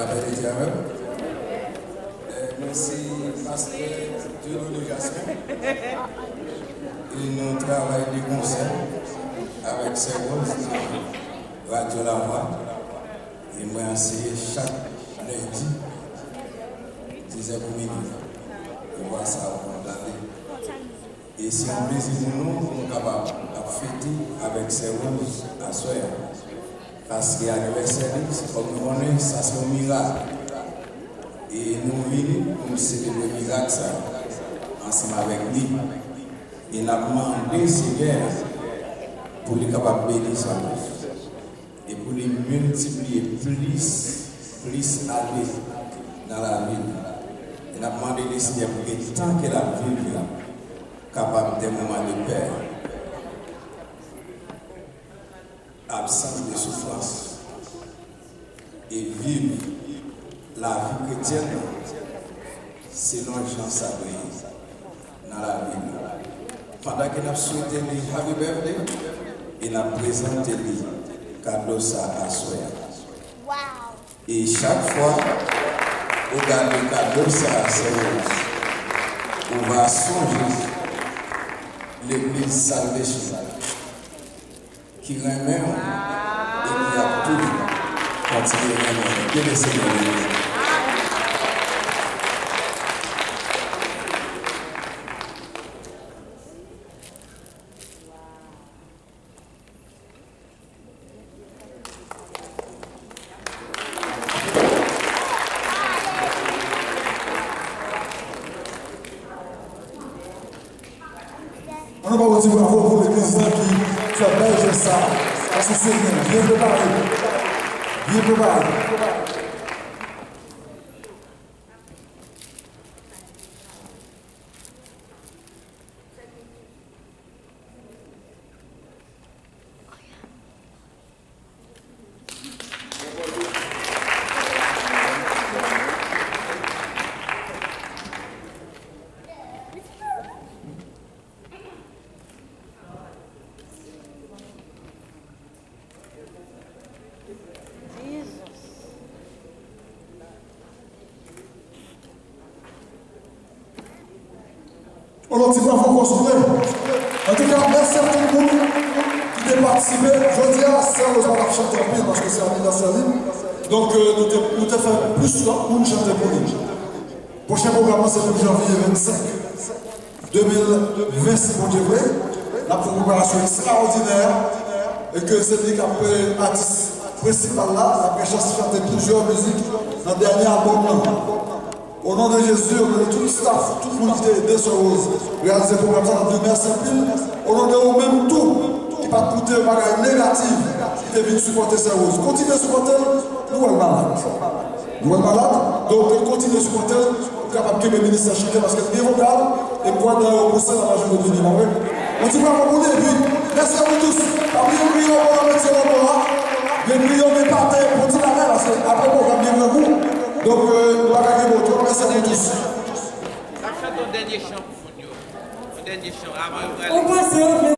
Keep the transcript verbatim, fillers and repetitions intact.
Lapè de Dye avè w. Eh, mwen se pastè Dieudonné Jasmin. E nou travay de konsè avèk Sè Rose nan Radyo Lavwa. E mwen anseye chak lendi, dizè pou midi. E vwa sa w konn tande. E se yon plezi pou nou, pou nou kapab ap fete avèk Sè Rose aswè a. Paske anivèsè li, se kòm nou konnen, sa se yon mirak. E nou vini pou nou selebre mirak sa ansanm avèk li. E n ap mande Senyè a pou li kapab beni sa. E pou li miltipliye plis, plis ane nan lavi l. E n ap mande li, Senyè, pou ke tan ke l ap viv la kapab de moman de pè, absans de soufrans, e viv lavi kretyèn nan selon jan sa dwe ye nan lavi nou. Pandan ke n ap swete li happy birthday, e n ap prezante li kado sa aswè a. E chak fwa ou gade kado sa a, Sè Rose, ou va sonje Legliz Salvation ki renmen w e ki ap toujou kontinye renmen w. Ke Lesenyè beni w. Ann nou ba yon ti bravo pou legliz lan ki fè bèl jès sa. Paske se byen, byen prepare. Byen prepare. On lòt ti bravo ankò, souple. Antouka, mèsi a tout moun ki te patisipe. Jodi a, Sè Rose pa t ap chante anpil paske se anivèsè li. Donk, euh, nou te, nou te fè plis lòt moun chante pou li. Pwochen pwogram nan se pou janvye vennsenk de mil ven, si Bondye vle. N ap fè yon preparasyon ekstraòdinè e ke se li k ap, euh, atis prensipal la. N ap gen chans chante plizyè mizik nan dènye albòm nan. O non de Jezi, o non de tout staff, tout moun ki te ede Sè Rose reyalize pwogram sa, n ap di w mèsi anpil. O non de ou menm tou, ki pa t koute yon bagay negatif, ki te vin sipòte Sè Rose. Kontinye sipòte l, nou wè l malad. Nou wè l malad, donk kontinye sipòte l, pou l kapab kenbe ministè chante, paske l gen vokal, e m kwè nan yon pwosè l ap jwe vini, pa vre? Yon ti bravo pou li, epi, mèsi a vous tous. Pa bliye griyo, bon apeti, bon apeti. Gen griyo, gen pate, bon ti bagay, paske apre pwogram gen grangou. Donk, euh, nou pa ka gen mo twòp. Mèsi a vous tous. N ap chante yon dènye chan pou moun yo. Yon dènye chan avan yo prale. Ou panse yo vle